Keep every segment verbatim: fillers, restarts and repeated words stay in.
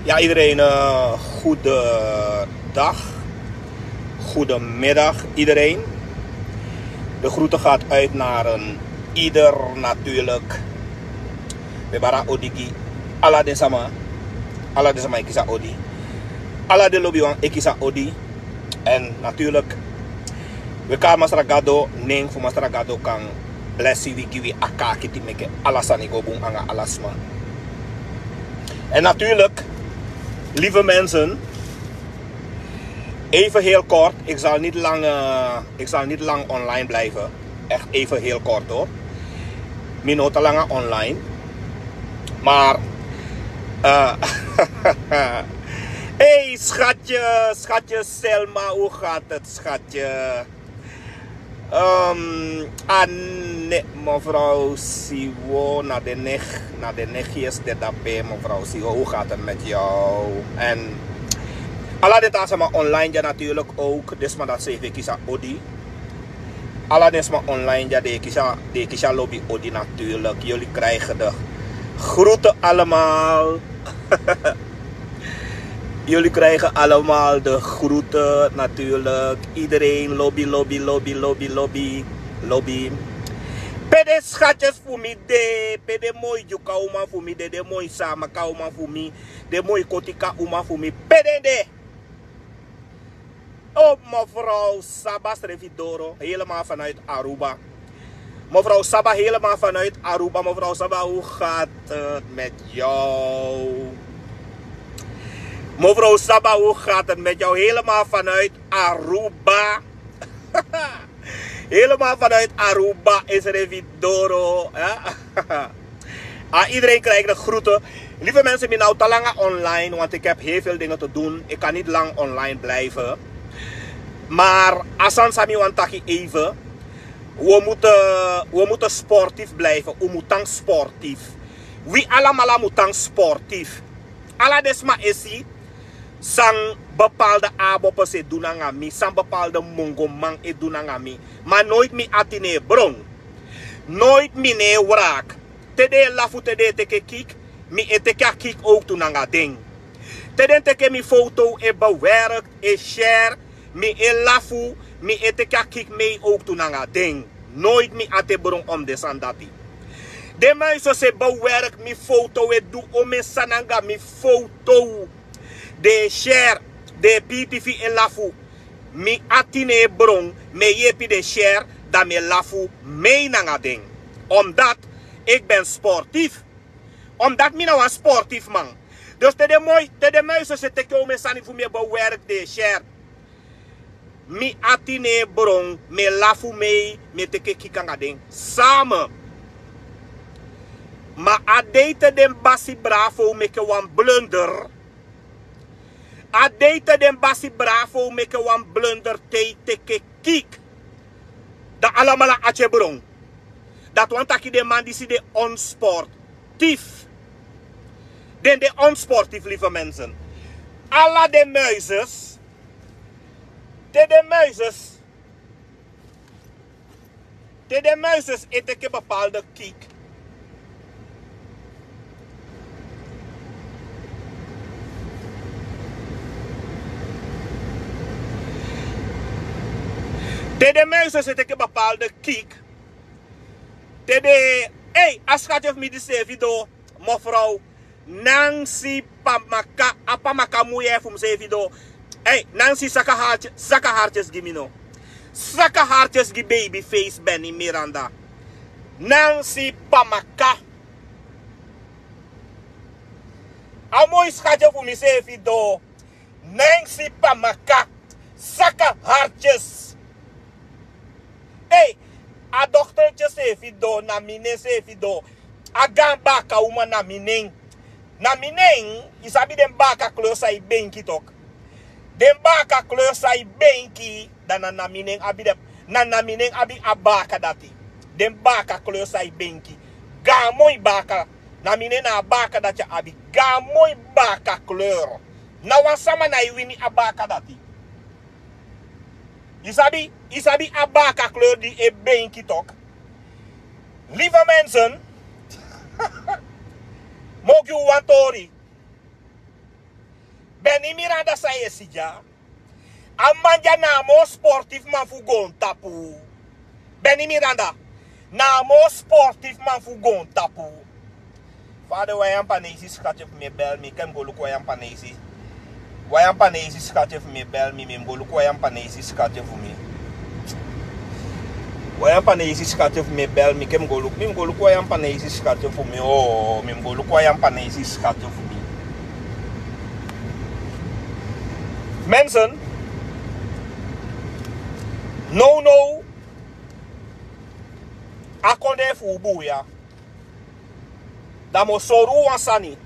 Ja, iedereen, eh, goedendag. Goedemiddag, iedereen. De groeten gaat uit naar een ieder natuurlijk. We bara odi gi ala den sama. Ala den sama e kisi a odi. Ala den lobiwan e kisi a odi. En natuurlijk, we kan Masra Gado, nen fu Masra Gado kan blessi wi, gi wi a kaki di meki ala sani go bun anga ala sma. En natuurlijk, lieve mensen, even heel kort, ik zal niet lang, eh, ik zal niet lang online blijven. Echt even heel kort hoor. Mi no ta langa online. Maar, eh, hey, schatje, schatje Selma, hoe gaat het, schatje? Ehm, Anne, mevrouw Siwo, na de nicht, na de nichtjes, de dape, mevrouw Siwo, hoe gaat het met jou? En ala den taa sama online, ja, natuurlijk ook, dus maar dat ze even kisi a odi. Ala den sma online, ja, de kisi a, de kisi a lobi odi natuurlijk. Jullie krijgen de groeten allemaal. Jullie krijgen allemaal de groeten natuurlijk. Iedereen, lobi, lobi, lobi, lobi, lobi, lobi. Pe den schatjes fu mi de, pe den moi Dyuka uman fu mi de, den moi Saamaka uman fu mi, den moi Kotika uman fu mi, pe den de. Oh, mevrouw Saba srefi doro, helemaal vanuit Aruba. Mevrouw Saba, helemaal vanuit Aruba. Mevrouw Saba, hoe gaat het met jou? Mevrouw Saba, hoe gaat het met jou? Helemaal vanuit Aruba. Helemaal vanuit Aruba is Revidoro. Hè? Ah, iedereen krijgt de groeten. Lieve mensen, mi no ta langa online, want ik heb heel veel dingen te doen. Ik kan niet lang online blijven. Maar a sani san mi wani taki even. We moeten, we moeten sportief blijven. We moeten sportief. Wi alamala mu tan sportief. Ala den sma e si san bepaalde abopo e du nanga mi, san bepaalde mongoman e du nanga mi. Ma noiti mi ati no e bron. Noiti mi no e wraki. Te den e lafu, te den e teke kiki, mi e teke a kiki owktu nanga den. Te den teke mi foto e bewerk, e share, mi e lafu, mi e teke a kiki mei owktu nanga den. Noiti mi ati e bron om den sani dati. Den muises e bewerk mi foto, e du omeni sani nanga mi foto. Den e share, den e piki fu e lafu. Mi ati no e bron, mi e yepi den share, dan mi e lafu mei nanga den. Omdat ik ben sportief. Omdat mi na wan sportief man. Dus te den moi, te den muises e teke omeni sani fu mi e bewerk, den e share. Mi ati no e bron, mi e lafu mei, mi e teke kiki anga den. Samen. Ma a dei te den basi Bravo meke wan blunder. A dei te den basi Bravo meke wan blunder te e teke kiki. Dan alamala ati e bron. Dati wani taki den man disi de onsportief. Den de onsportief, lieve mensen. Ala den muises. Te den muises. Te den muises e teke bepaalde kiki. Te den muises e teke bepaalde kiki. Te den, ei, a schatje fu mi di seefi doo, mevrouw Nancy Pamaka, a Pamaka muye fu mi seefi doo. Ei, Nancy, saka hartje, saka hartjes gi mi no. Saka hartjes gi Babyface Benny Miranda. Nancy Pamaka. A moi schatje fu mi seefi doo. Nancy Pamaka, saka hartjes. Ei, a dochtertje seefi doo, na mi nen seefi doo. A gaan baka uman na mi nen. Na mi nen, i sabi den baka kleur san i benki tok. Den baka kleur san i benki, dan na, na mi nen abi den, na, na mi nen abi a baka dati. Den baka kleur san i benki. Gaan moi baka. Na mi nen na a baka dati a abi. Gaan moi baka kleur. Na wan sama na e wini a baka dati. I sabi, i sabi a baka kleur di e benki tok. Lieve mensen, mi o gi un wan tori. Beni Miranda, san yu e si dya? A man dya na a moo sportif man fu goontapu. Beni Miranda, na a moo sportif man fu goontapu. Fa a de? Wan Yampaneisi skati fu mi e bel mi, meki mi go luku wan Yampaneisi. Wan Yampaneisi skati fu mi e bel mi, meki mi go luku wan Yampaneisi skati fu mi. Wan Yampaneisi skati fu mi e bel mi, meki mi go luku, meki mi go luku wan Yampaneisi skati fu mi. Oo, meki mi go luku wan Yampaneisi skati fu mi. Mensen, nownow a kondee fu u buuya. Dan mi o sori u wan sani.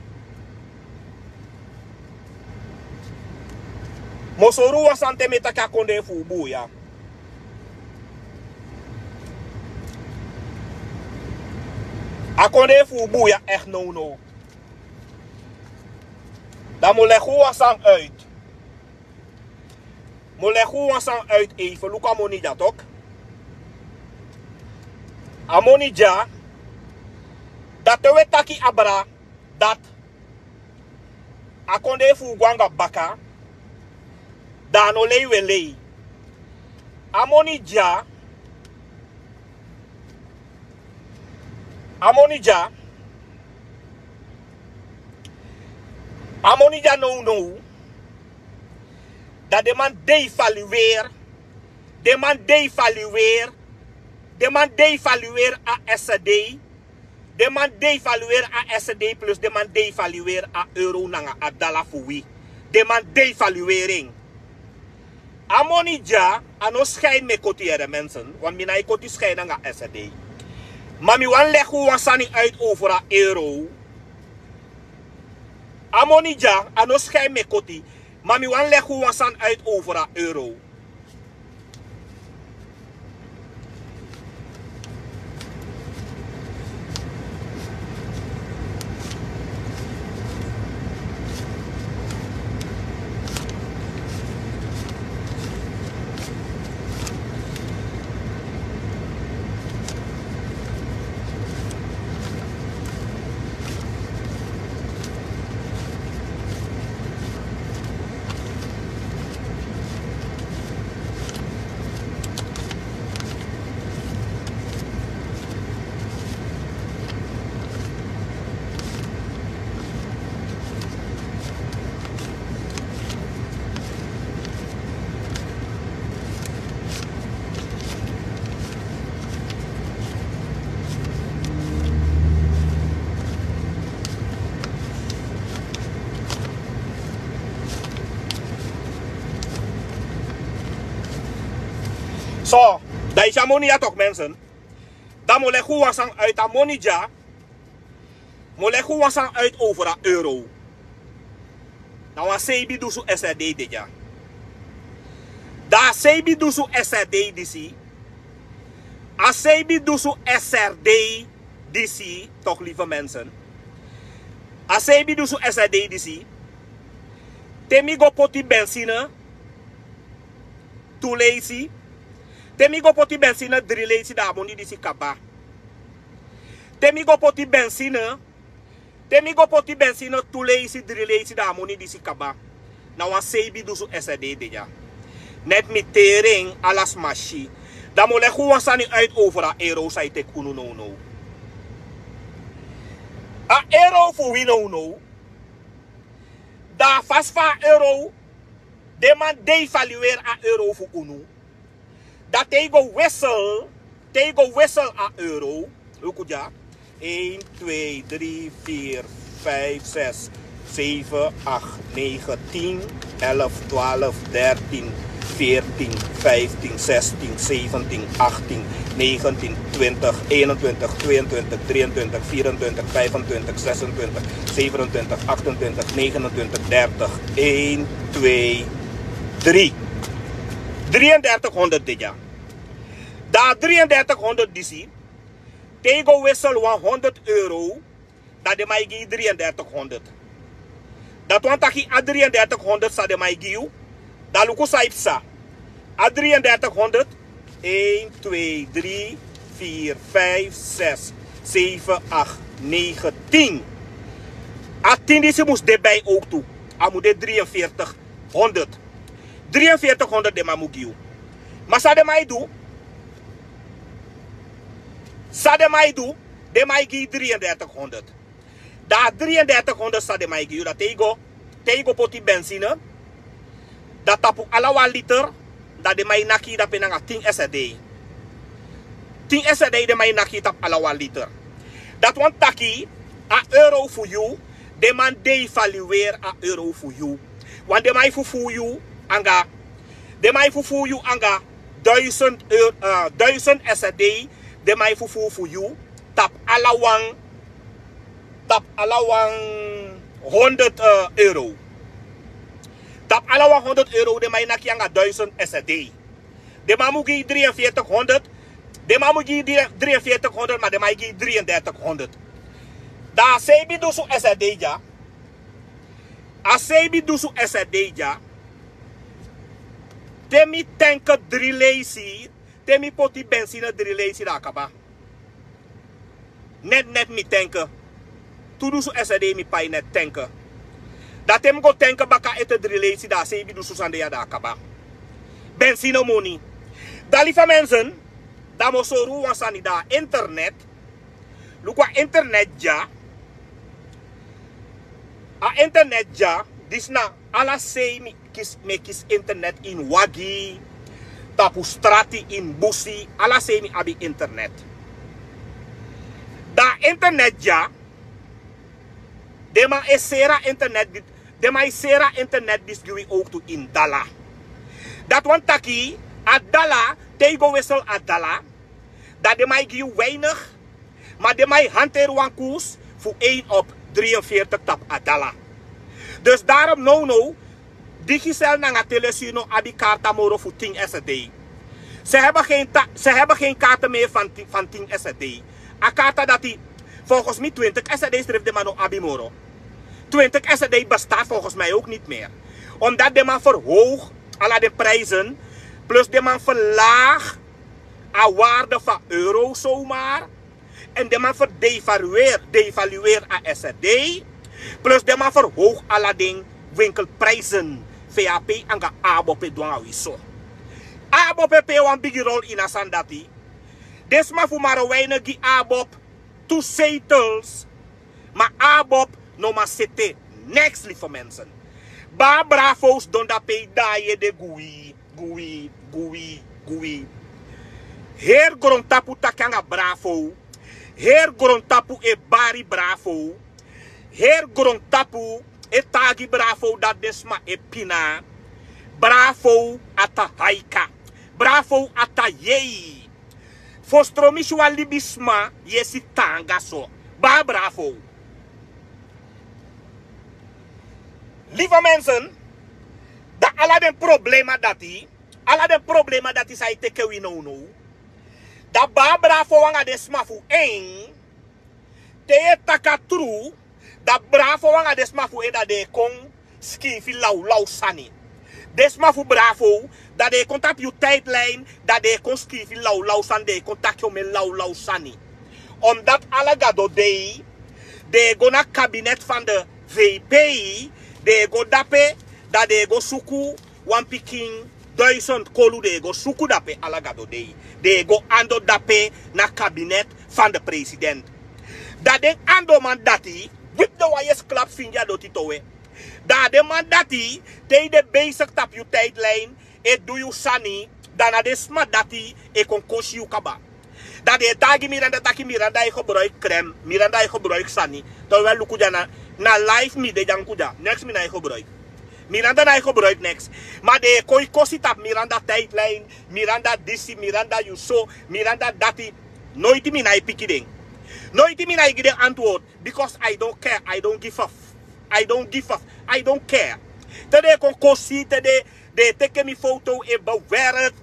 Mi o sori u wan sani te mi e taki a kondee fu u buuya. A kondee fu u buuya echt nownow. Dan mi o legi u wan sani uit. Mi o legi u wan sani uit, even luku a moni dya toch. A moni dya, dati wi e taki abra, dati a kondee fu u go anga baka, dan a no lei wi e lei. A moni dya, a moni dya, a moni dya nownow. Dan den man devalueer. Den man devalueer. Den man devalueer a S D. Den man devalueer a S D plus den man devalueer a euro nanga a dala fu wi. Den man devalueer en. A moni dya, a no schijn mi e koti, here mensen, want mi nái koti schijn nanga S D. Ma mi wani legi u wan sani uit over a euro. A moni dya, a no schijn mi e koti. Ma mi wani legi u wan sani uit over a euro. So, dan yu si a moni ya toch, mensen. Dan mi o legi u wan sani uit a moni dya. Mi o legi u wan sani uit over a euro. Na wan seibi dusu S R D de dya. Dan a seibi dusu S R D disi. A seibi dusu S R D disi, toch, lieve mensen. A seibi dusu S R D disi. Te mi go poti benzine tu leisi. Te mi go poti benzine dri leisi, dan a moni disi kaba. Te mi go poti benzine, te mi go poti benzine tu leisi, dri leisi, dan a moni disi kaba. Na wan seibi dusu S R D de dya. Net mi teren ala sma si. Dan mi o legi u wan sani uit over a euro san e teki unu nownow. A euro fu wi nownow. Dan a fasi fu a euro, den man devalueer a euro fu unu. Dan te yu go wissel, te yu go wissel a euro. Luku dya. Een, twee, drie, vier, vijf, zes, zeven, acht, negen, tien, elf, twaalf, dertien, veertien, vijftien, zestien, zeventien, achttien, negentien, twintig, eenentwintig, tweeëntwintig, drieëntwintig, vierentwintig, vijfentwintig, zesentwintig, zevenentwintig, achtentwintig, negenentwintig, dertig. Een, twee, drie. Drieëndertighonderd de dya. Dan a drieëndertighonderd disi, te yu go wissel wan honderd euro, dan den man e gi yu drieëndertighonderd. Dati wani taki a drieëndertighonderd san den man e gi yu, dan luku san yu psa. A drieëndertighonderd, een, twee, drie, vier, vijf, zes, zeven, acht, negen, tien. A tien disi mus de bij ook tu. a mu de dri en fertik honderd. Dri en fertik honderd den man mu gi yu. Ma san den man e du? San den man e du? Den man e gi yu dri en dertik honderd. Dan a dri en dertik honderd san den man e gi yu, dan te yu go te yu go poti bensine, dan tapu ala wan liter, dan den man e naki yu dape nanga tin sd. Tin sd den man e naki yu tapu ala wan liter. Dati wani taki a euro fu yu, den man devalueri a euro fu yu. Wan den man e fufuu yu anga den man e fufuu yu anga duizend euro, duizend sd. Den man e fufuu fu yu tapu ala wan tapu ala wan honderd euro. Tapu ala wan honderd euro den man e naki yu anga duizend sd. Den man mu gi yu dri en fertik honderd. Den man mu gi yu dri en fertik honderd, ma den man e gi yu dri en dertik honderd. Dan a seibi dusu sd dya, a seibi dusu sd dya, te mi tenke dri leisi, te mi poti bensine dri leisi dan a kaba. Net net mi tenke tu dusu sd mi pai net tenke. Dan te mi go tenke baka ete dri leisi dan a seibi dusu sani de ya dan a kaba. Bensine moni. Dan lifa mensen, dan mi o sori unu wan sani dan a internet. Luku a internet dya. A internet dya, disi na ala sei mi kisi mi e kisi internet ini wagi, tapu strati, ini busi, ala sei mi abi internet. Dan a internet dya, den man e seri a internet disi gi wi owktu ini dala. Dati wani taki a dala, te yu go wesel a dala, dan den man e gi yu weinig. Ma den man e hanteri wan koers fu ein op dri en fertik tapu a dala. Dus darom nownow, digicel nanga telesi no abi karta moro fu tin sd. Se heben gen karta mee fan tin sd. A karta dati, volgens mi twintik sd srefi den man no abi moro. Twintik sd bestaat volgens mi ook niti meer. Omdat den man verhoog ala den prijzen, plus den man verlaag a waarde fan euro somar. En den man verdevalueri a sd. Plus den man verhoog ala den winkelprijzen. Fu a pe anga abop e du anga wi so. Abop e pe wan bigi rol ini a sani dati. Den sma fu marowine gi abop tu zetels. Ma abop no man sete. Neks life mensen. Baa bravo sidon dape e daai ede gi wi, gi wi, gi wi, gi wi. Heri grontapu taki anga bravo. Heri grontapu e bari bravo. Heri grontapu e taigi bravo dati den sma e pina. Bravo a ta haika. Bravo a ta yei. Fostromi si wan libisma yesi taanga so. Baa bravo. Life mensen, dan ala den problema dati, ala den problema dati san e teke wi nownow, dan baa bravo anga den sma fu en. Te yu e taki a tru, dan bravo anga den sma fu en dan den e kon skiifi lawlaw sani. Den sma fu bravo, dan den e kon tapu yu tijdlijn, dan den e kon skiifi lawlaw sani, den e kon taki omen lawlaw sani. Omdat ala gado dei den e go na kabinet fan de vp, den e go dape, dan den e go suku wan pikin duizend kolu, den e go suku dape ala gado dei. Den e go ando dape na kabinet fan de president. Dan den andoman dati, wipi den wan yesi klap fingi a doti towe. Dan a den man dati, te yu de besik tapu yu tijdlijn e du yu sani, dan na den sma dati e kon kosi yu kaba. Dan den e taigi miranda taki miranda e gebruik krem, miranda e gebruik sani. Terwijl luku dya, na life mi de dya, luku dya, neks mi nái gebruik. Miranda nái gebruik neks. Ma den e kon yu kosi tapu miranda tijdlijn, miranda disi, miranda yu so, miranda dati. Noiti mi nái piki den. Noiti mi nái gi den antwoord. Because I don't care, I don't give a f- I don't give a f- I don't care. Te den e kon kosi, te den e teke mi foto e bewerk.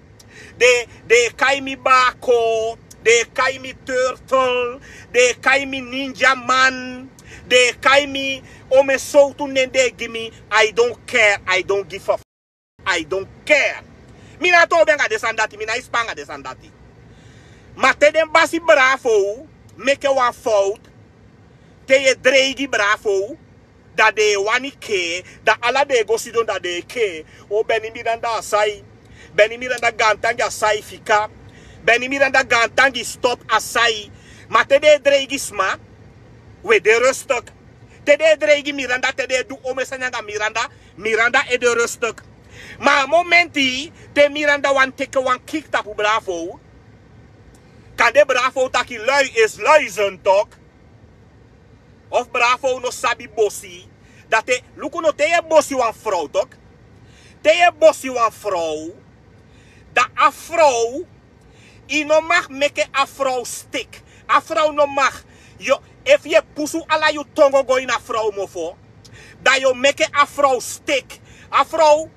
Den e kai mi bako, den e kai mi turtle, den e kai mi ninja man, den e kai mi omen sowtu nen den e gi mi. I don't care, I don't give a f- I don't care. Mi na tobi anga den sani dati, mi na ispa anga den sani dati. Ma te den basi bravo meke wan fout, te yu e dreigi bravo, Dan den e wani kee, dan ala den e go sidon, dan den e kee. O Beni Miranda a sai. Beni Miranda gaantangi a sai fika. Beni Miranda gaantangi stop a sai. Ma te den e dreigi sma, we de rustig. Te den e dreigi Miranda, te den e du omen sani anga Miranda, Miranda e de rustig. Ma a momenti te Miranda wani teke wan kiki tapu Bravo, kande Bravo taki lui is lui, zon tok. Of Bravo no sabi bosi. Dan te, luku no, te yu e bosi wan frow tok. Te yu e bosi wan frow, dan a frow, yu no mag meke a frow stik. A frow no mag. Yu, efu yu e pusu ala yu tongo go ini a frow mofo, dan yu o meke a frow stik. A frow,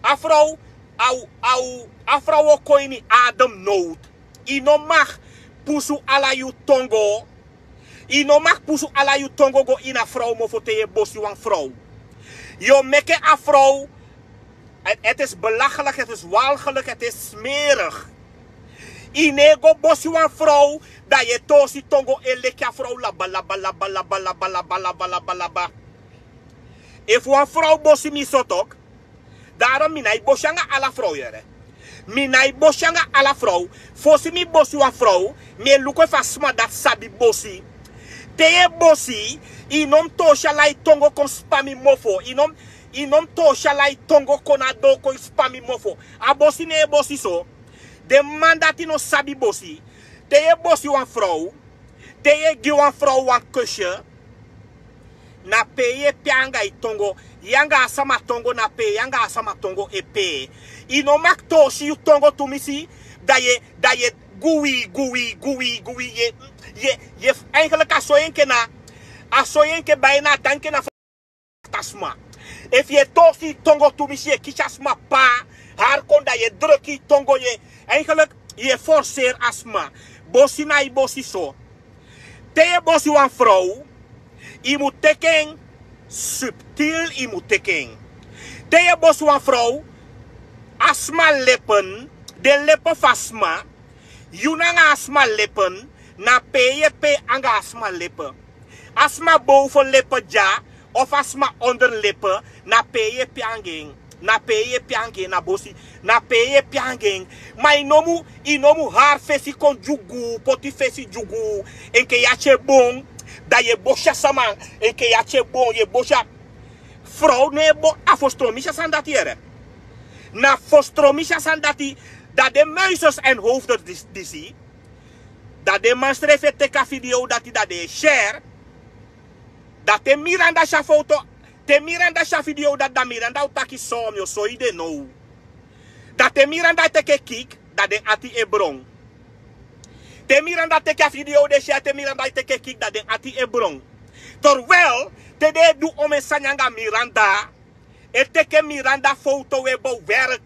a frow, a o, a o, a frow o kon ini ademnood. Yu no mag pusu ala yu tongo. Yu no mag pusu ala yu tongo go ini a frow mofo te yu e bosi wan frow. Yu o meke a frow, het, het is belachelijk, het is walgelijk, het is smerig. Yu no e go bosi wan frow, dan yu e toosi tongo e leki a frow laba laba laba laba laba laba laba laba laba. Efu wan frow bosi mi so tok, daarom mi nái bosi anga ala frow yere. Mi nái bosi anga ala frow. Fosi mi bosi wan frow, mi e luku efu a sma dati sabi bosi. Te yu e bosi, yu no mu toosi ala yu tongo kon span mi mofo. Yu no mu, yu no mu toosi ala yu tongo kon na doo kon span mi mofo. A bosi no e bosi so. Den man dati no sabi bosi. Te yu e bosi wan frow, te yu e gi wan frow wan kusye, na pe yu e pe anga yu tongo. Yu anga a sama tongo, na pe yu anga a sama tongo e pe. Yu no mag toosi yu tongo tumisi, dan yu e, dan yu e guwi, guwi, guwi, guwi, yu e, yu e, yu e, eigenlijk a so yu enke na, a so yu enke bai na a tan enke na a sma. Efu yu e toosi yu tongo tumisi, yu e kisi a sma paa hari kon, dan yu e druk yu tongo, yu e, eigenlijk yu e forceer a sma. Bosi nái bosi so. Te yu e bosi wan frow, yu mu teki en subtiel, yu mu teki en. Te yu e bosi wan frow, a sma lepen, den lepen fu a sma, yu nanga a sma lepen, na pe yu e pe anga a sma lepen. A sma bow fu lepen dya, of a sma onder lepen, na pe yu e pe anga en. Na pe yu e pe anga en, na bosi. Na pe yu e pe anga en. Ma yu no mu, yu no mu hari fesi kon dyugu, poti fesi dyugu, enke yu ati e bon, dan yu e bosi a sama, enke yu ati e bon, yu e bosi a. Frow no e bo, a fostromisi a sani dati yere. Na fostromisi a sani dati, dan den muizes en hoofden disi, disi. Dan den man srefi e teki a video dati, dan den e share. Dan te Miranda si a foto, te Miranda si a video dati, dan Miranda o taki so, mi o soi den now. Dan te Miranda teki en kiki, dan den ati e bron. Te Miranda teki a video de share, te Miranda teki en kiki, dan den ati e bron. Terwijl te den e du omen sani anga Miranda, e teki Miranda foto, e bewerk.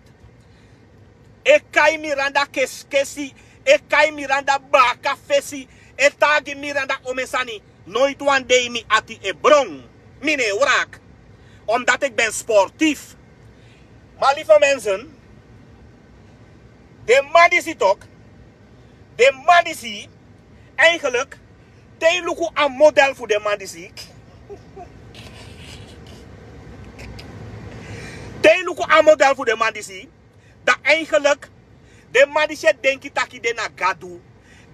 E kai Miranda keskesi, e kai Miranda baka fesi, e taigi Miranda omen sani. Noiti wan dei mi ati e bron. Mi no e wraki. Omdat ik ben sportief. Maar lieve mensen, den man disi tok, den man disi, eigenlijk, te yu luku a model fu den man disi, te yu luku a model fu den man disi, dan eigenlijk den man disi e denki taki den na gadu.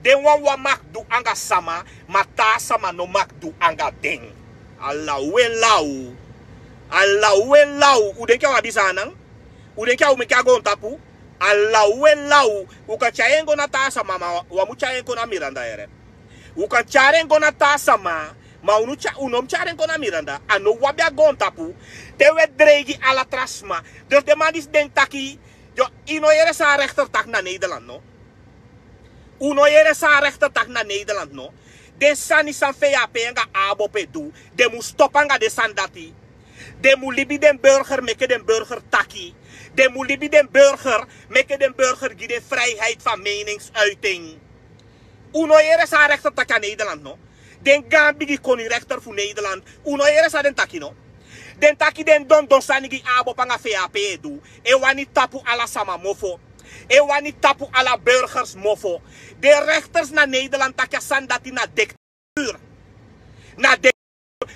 Den wawan mag du anga sama, ma taa sama no mag du anga den. A law e law. A law e law. Un denki a wan bisa anan? Un denki a un meki a goontapu? A law e law. Un kan tyai en go na taa sama, ma wan mu tyari en kon na Miranda yere. Un kan tyari en go na taa sama, ma un no mu tyari en kon na Miranda. A no un abi a goontapu. Te un e dreigi ala tra sma. Dus den man disi denki taki, yu no yere san a rechter taki na Nederland, no? Un no yere san a rechter taki na Nederland, no? Den sani san V A P anga ABOP e du, den mu stop anga den sani dati. Den mu libi den burger, meke den burger taki. Den mu libi den burger, meke den burger gi den vrijheid van meningsuiting. Un no yere san a rechter taki na Nederland, no? Den gaan bigi koni rechter fu Nederland, un no yere san den taki, no? Den taki den dondon sani di ABOP anga V A P e du, e wani tapu ala sama mofo. E wani tapu ala burgers mofo. Den rechters na Nederland taki a sani dati na dictatuur. Na dictatuur.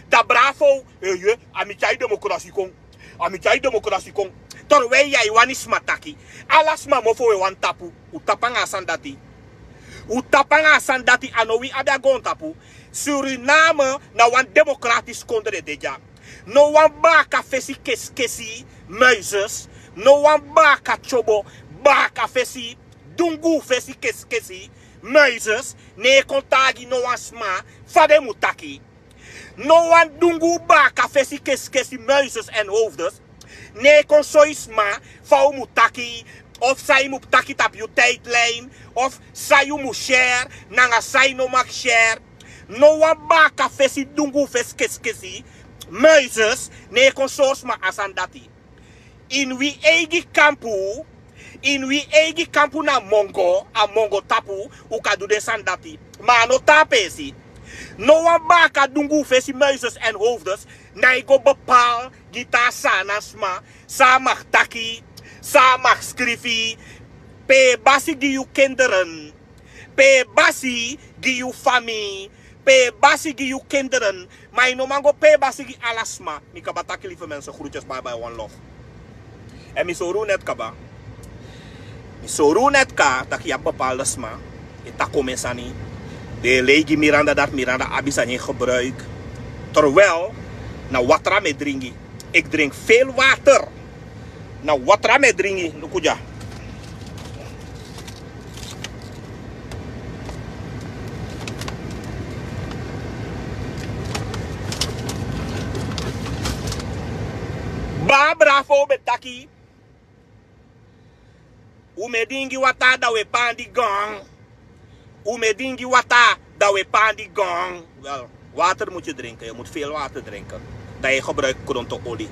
Dan Bravo Fo eye, a mi tyai demokrasi kon. A mi tyai demokrasi kon. Terwijl yu e wani sma taki. Ala sma mofo e wani tapu. Un tapu anga a sani dati. Un tapu anga a sani dati, a no wi abi a goontapu. Suriname na wan demokratisi kondre de dya. No wan baaka fesi keskesi, muizes. No wan baaka tyobo, baaka fesi, dunguu fesi keskesi, muizes. Ne e kon taigi no wan sma fa den mu taki. No wan dunguu baaka fesi keskesi, muizes en hoofdes. Ne e kon soi sma fa un mu taki, of san yu mu taki tapu yu tijdlijn, of san yu mu share nanga san yu no mag share. No wan baaka fesi, dunguu fesi keskesi, muizes, ne e kon soi sma a sani dati. Ini wi eigi kampu, ini wi eigi kampu na mongo, a mongo tapu, un kan du den sani dati. Ma a no tan a peesi. No wan baaka dunguu fesi, muizes en hoofdes, na e go bepaal gi taa Saanan sma san a mag taki, san a mag skrifi, pe e basi gi yu kinderen, pe e basi gi yu famii, pe e basi gi yu kinderen. Ma yu no man go pe e basi gi ala sma. Mi kaba taki, lieve mensen, groetjes, bye bye, one love. En mi sori un net kaba. Mi sori un net kaba taki yu abi bepaalde sma e taki omen sani. Den e lei gi Miranda dati Miranda abi sani e gebruik. Terwijl na watra mi e dringi. Ik drink veel water. Na watra mi e dringi, luku dya. Baa Bravo ben taki. Un mu e dingi wata, dan un e paandi gaan. Un mu e dingi wata, dan un e paandi gaan. Wel, water moet je drinken. Je moet veel water drinken. Dan je gebruikt kronto olie.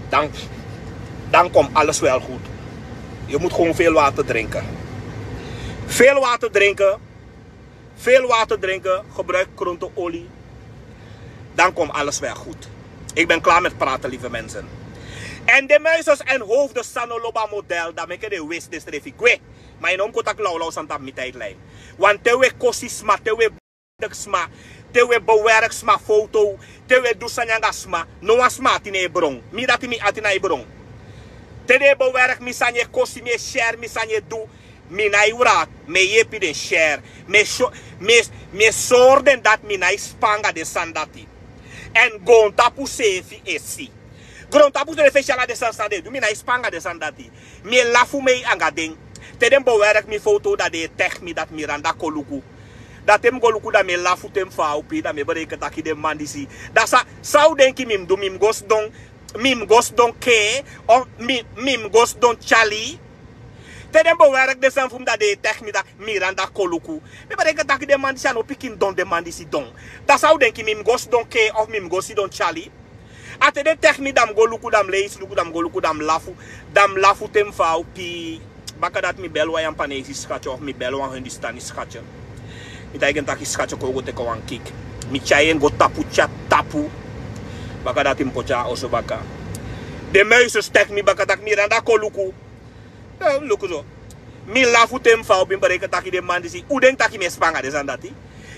Dan, dan komt alles wel goed. Je moet gewoon veel water drinken. Veel water drinken. Veel water drinken, gebruik kronto olie. Dan komt alles weer goed. Ik ben klaar met praten, lieve mensen. En de muizes en hoofden san no lobi a model, dan meki den wis den srefi gwe. Ma yu no mu kon taki lawlaw sani tapu mi tijdlijn. Want te un e kosi sma, te un e bewerk sma, te un e bewerk sma foto, te un e du sani anga sma, no wan sma ati no e bron. Mi dati mi ati no e bron. Te den e bewerk mi sani, e kosi mi, e share mi sani, e du. Mi no e wraki, mi e yepi den share. Mi e sori den dati mi no e span anga den sani dati. Èn goontapu seefi e si. Goontapu seefi e si ala den sani san den e du, mi no e span anga den sani dati. Mi e lafu mee anga den. Te den bewerk mi foto, dan den e tegi mi dati Miranda kon luku. Dan te mi go luku, dan mi e lafu te mi faaw pii, dan mi e bereiki taki den man disi. Dan san, san un denki mi mu du, mi mu go sidon, mi mu go sidon kee, of mi, mi mu go sidon tyali. Te den bewerk den sani fu mi, dan den e tegi mi dati Miranda kon luku. Mi e bereiki taki den man disi a no pikin don, den man disi don. Dan san un denki, mi mu go sidon kee of mi mu go sidon tyali? A te den tegi mi, dan mi go luku, dan mi leisi luku, dan mi go luku, dan mi lafu. Dan mi lafu te mi faaw pii. Bakadati mi bel wan Yapanesi schatje of mi bel wan Hindustani schatje. Mi taigi en taki schatje, kon go teki wan kiki. Mi tyai en go tapu, tyari tapu. Bakadati mi poti en a oso baka. Den muizes tegi mi baka taki Miranda kon luku. Eh, luku so. Mi lafu te mi faaw pii, mi bereiki taki den man disi. Un denki taki mi e span anga den sani dati?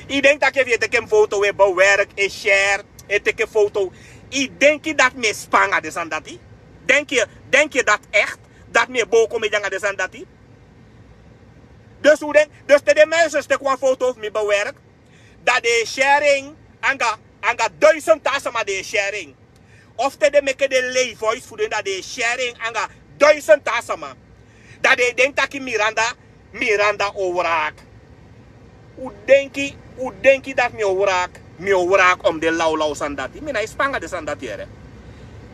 Un denki taki efu yu e teki mi foto, un e bewerk, e share, e teki foto, un denki taki mi e span anga den sani dati? Denk je, denk je dat echt? Dat mi e bow komedi anga den sani dati? Dus un denki, dus te den muizes teki wan foto fu mi bewerk, dan den e share en anga, anga duizend taa sama den e share en. Of te den meki den lei voice fu den, dan den e share en anga duizend taa sama. Dan den e denki taki Miranda, Miranda o wraki. Un denki, un denki dati mi o wraki, mi o wraki om den lawlaw sani dati? Mi no e span anga den sani dati, yere.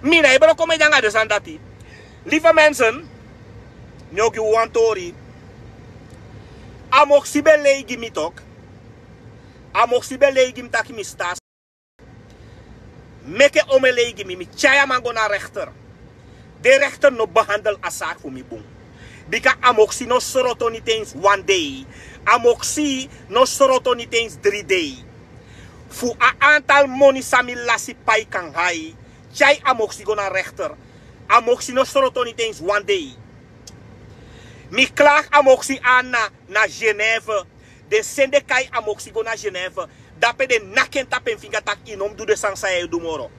Mi no e bow komedi anga den sani dati. Lieve mensen, mi o gi un wan tori. Amoksi ben lei gi mi tok. Amoksi ben lei gi mi taki mi stas. Meki en omen lei gi mi, mi tyai a man go na rechter. Den rechter no behandel a zaak fu mi bun. Bika Amoksi no sroto niet eens wan dei. Amoksi no sroto niet eens drie dei. Fu a aantal moni san mi lasi pai kan hai, tyai Amoksi go na rechter. Amoksi no sroto niet eens wan dei. Mi klaag Amoksi aan na, na Genève. Den sende kai Amoksi go na Genève. Dape den naki en tapu en finga taki i no mus du den sani san yu e du moro.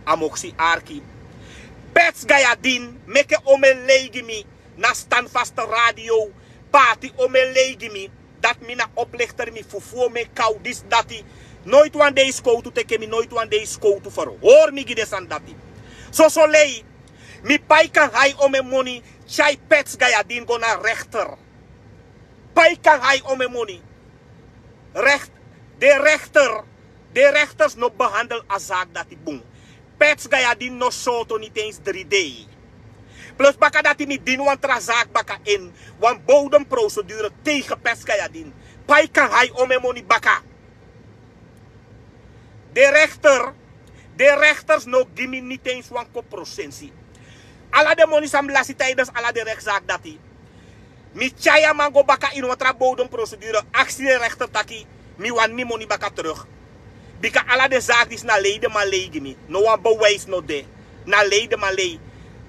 A moksi arki. Pets Gayadin, meke omen lei gi mi na Standvast Radio. Paati omen lei gi mi. Dati mi na oplichter, mi fufu omen kaw disi dati. Noiti wan dei skowtu teke mi, noiti wan dei skowtu ferhori mi gi den sani dati. Soso lei, mi pai Kanhai omen moni, tyai Pets Gayadin go na rechter. Pai Kanhai omen moni. Recht, de rechter, de rechters no behandel a zaak dati bun. Pets Gayadin no sooto niti eens dri dei. Plus baka dati mi dini wan tra zaak baka en, wan bodemprocedure tegen Pets Gayadin. Pai Kanhai omen moni baka. De rechter, de rechters no gi mi niti eens wan koprosensi. Ala den moni san mi lasi tijdens ala den rechtszaak dati, mi tyai a man go baka ini wan tra bodemprocedure, aksi den rechter taki mi wani mi moni baka terug. Bika ala den zaak disi na lei den man lei gi mi. No wan bewijs no de. Na lei den man lei.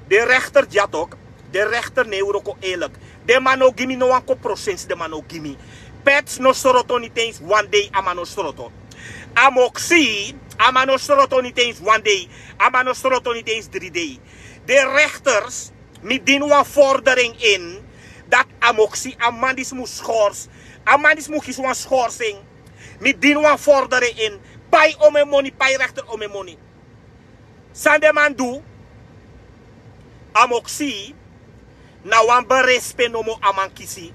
Den rechter dya tok. Den rechter no e wroko eerlijk. Den man no gi mi no wan koprosensi, den man no gi mi. Pets no sroto niti eens wan dei, a man no sroto. A moksi, a man no sroto niti eens wan dei. A man no sroto niti eens dri dei. Den rechters, mi dini wan vordering in dati a moksi, a man disi mus schors. A man disi mus kisi wan schorsing. Mi dini wan vordering in. Pai omen moni, pai rechter omen moni. San den man du, a moksi, na wan berispe nomo a man kisi.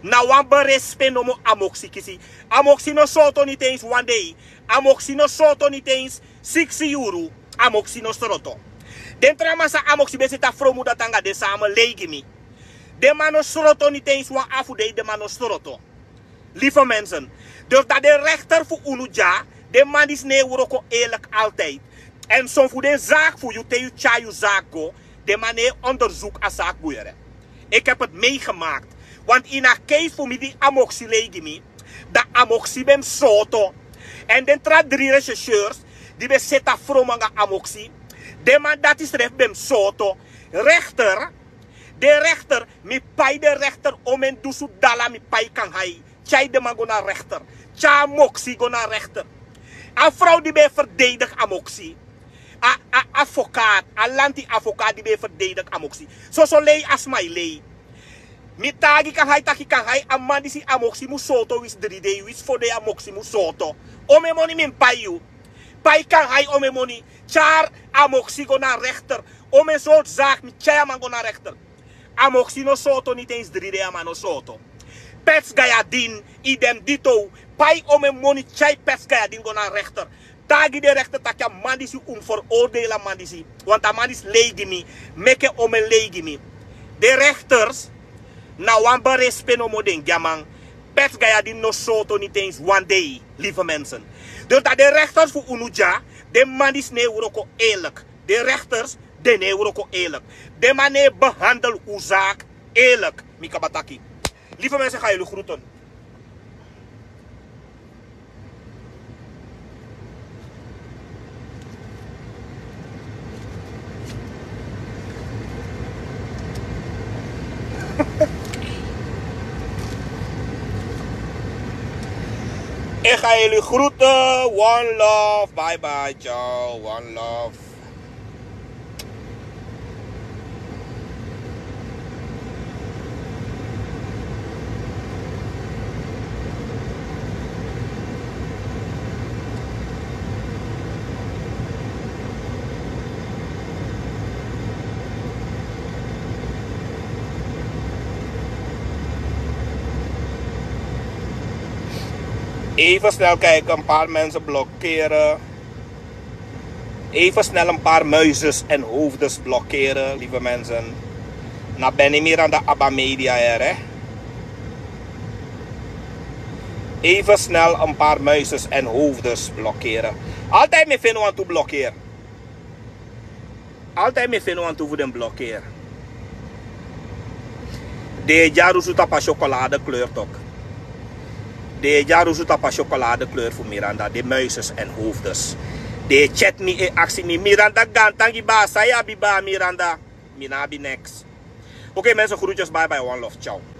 Na wan berispe nomo a moksi kisi. A moksi no sooto niti eens wan dei. A moksi no sooto niti eens siksi yuru. A moksi no sroto. Den tra man san a moksi ben seti a fromu dati anga den san a man lei gi mi. Den man no sroto niti eens wan afu dei, den man no sroto. Lieve mensen, dus dat de rechter fu unu dya, den man disi no e wroko eerlijk altijd. En son fu den zaak fu yu te yu tyari yu zaak go, den man no e onderzoek a zaak bun yere. Ik heb het meegemaakt. Want in a case fu mi di a moksi lei gi mi, dan a moksi ben mus sooto. En den tra dri rechercheurs di ben seti a fromu anga a moksi, den man dati srefi ben mus sooto. Rechter, den rechter, mi pai den rechter omen dusun dala, mi pai Kanhai. Tyai den man go na rechter. Tyai a moksi go na rechter. A frow di ben e verdedig a moksi, a, a advocaat, a lanti advocaat di ben e verdedig a moksi. Soso lei a sma e lei. Mi taigi Kanhai taki Kanhai, a man disi, a moksi mus sooto winsi dri dei, winsi fo dei a moksi mus sooto. Omen moni mi mus pai yu. Pai Kanhai omen moni. Tyari a moksi go na rechter. Omen sortu zaak mi tyai a man go na rechter. A moksi no sooto niti eens dri dei, a man no sooto. Pets Gayadin, idem dito. Pai omen moni, tyai Pets Gayadin go na rechter. Taigi den rechter taki a man disi, un mus veroordeel a man disi. Want a man disi lei gi mi, meke omen lei gi mi. Den rechters, na wan berispe nomo den gi a man. Pets Gayadin no sooto niti eens wan dei, lieve mensen. Dus dat den rechters fu unu dya, den man disi no e wroko eerlijk. Den rechters, den no e wroko eerlijk. Den man no e behandel un zaak eerlijk. Mi kaba taki. Lieve mensen, ga jullie groeten. Ik ga jullie groeten. One love. Bye bye. Ciao. One love. Even snel kijken, een paar mensen blokkeren. Even snel een paar muizes en hoofdes blokkeren, lieve mensen. Na Benny Miranda Abba Media, hè. Even snel een paar muizes en hoofdes blokkeren. Altijd mi feni wantu blokkeer. Altijd mi feni wantu fu den blokkeer. Den e dyarusu tapu a chocolade kleur tok. Den e dyarusu tapu a chocolade kleur fu Miranda, den muizes en hoofdes. Den e chat mi, e aksi mi, Miranda, gaantangi baa, san yu abi baa Miranda? Mi no abi niks. Oké mensen, groetjes, bye bye, one love, ciao.